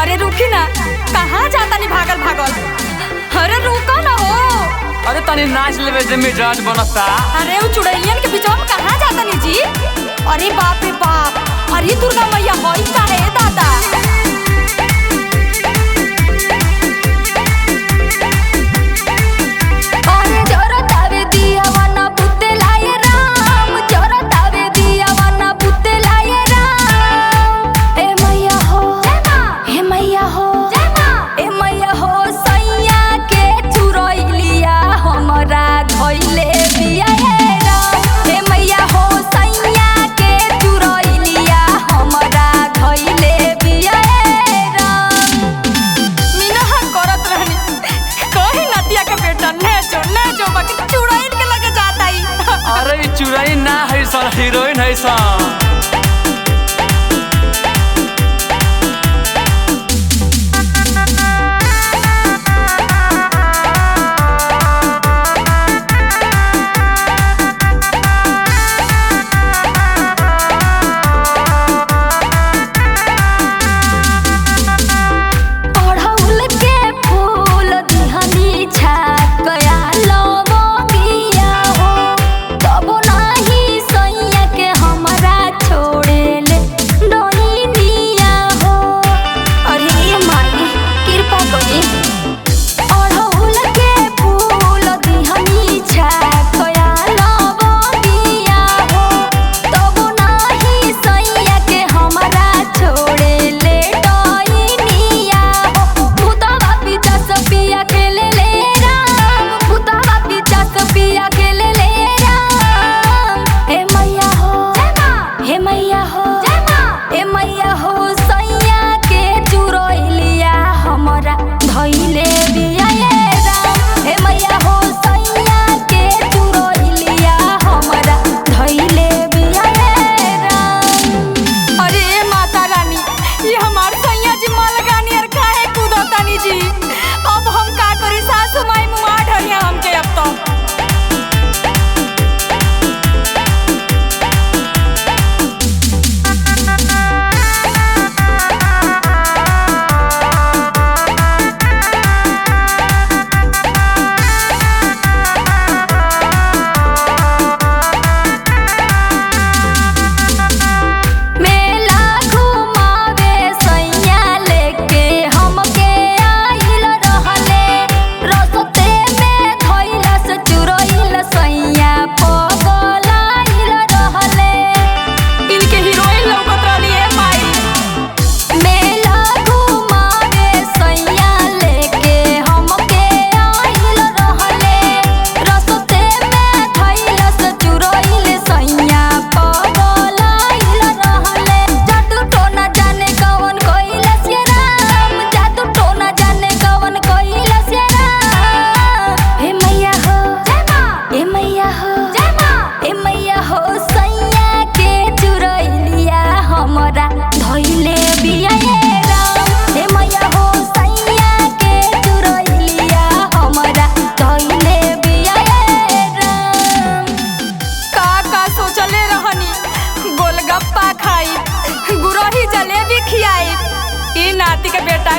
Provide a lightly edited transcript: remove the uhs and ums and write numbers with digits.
अरे रुकी ना, कहाँ जाता नी भागल भागल? अरे रुको ना हो। अरे तनी नाच लेवे जे मिजाज बनता। अरे वो चुड़ैलियन के बीचवा में कहाँ जाता नी जी? अरे बाप रे बाप, अरे दुर्गा मैया होई का है दादा। अरे जरतावे दियावा ना बुतेलाए राम, जरतावे दियावा ना बुतेलाए राम। ए मैया हो, हे मैया हो, ए मैया हो, सैया के चुरैलिया हमरा धइले बिया हे राम। ए मैया हो, सैया के चुरैलिया हमरा धइले बिया हे राम। मीना हम करत रहनी कहीं नतिया के बेटा ने जो ने जो बाकी चुड़ैल के लगे जाता ही। अरे ई चुड़ैल ना है सर, हीरोइन है सर। अड़हुल के फूल दिहनी छाकया लवंगिया हो, तबो नाही सैया के हमरा छोड़ेले डोइनिया हो। अरे माई कृपा करी। अड़हुल के फूल दिहनी छाकया लवंगिया हो, तबो नाही सैया के हमरा छोड़ेले डोइनिया हो। भूतवा पिचास पिया खेले ले राम, भूतवा पिचास पिया खेले ले राम। हे मैया हो, हे मैया हो, हे मैया हो, सैया के चुरैलिया हमरा धइले बिया हे राम। हे मैया हो, सैया के चुरैलिया हमरा धइले बिया हे राम। अरे माता रानी, ये हमार सैया जी मलगानी और काहे कूदतानी जी? अब हम का करी? सासू माई मुआ ढरिया हमके अब तो। मेला घुमावे सैया लेके हमके आइल रहले, रसते में धइलस चुरैल सैया पगलाइल रहले। इनके हीरोइन लौकत रहली है माई। मेला घुमावे सैया लेके हमके आइल रहले, रसते में धइलस चुरैल सैया पगलाइल रहले। जादू टोना जाने कवन कइलस ये राम, जादू टोना जाने कवन कइलस ये राम। हे मैया हो, हे मैया हो, हे मैया हो, सैया के चुरैलिया हमरा धइले बिया हे राम। हे मैया हो, सैया के चुरैलिया हमरा धइले बिया हे राम। का का सोचले रहनी, गोलगप्पा खाई, गुरही जलेबी खियाई, ई नाती के बेटा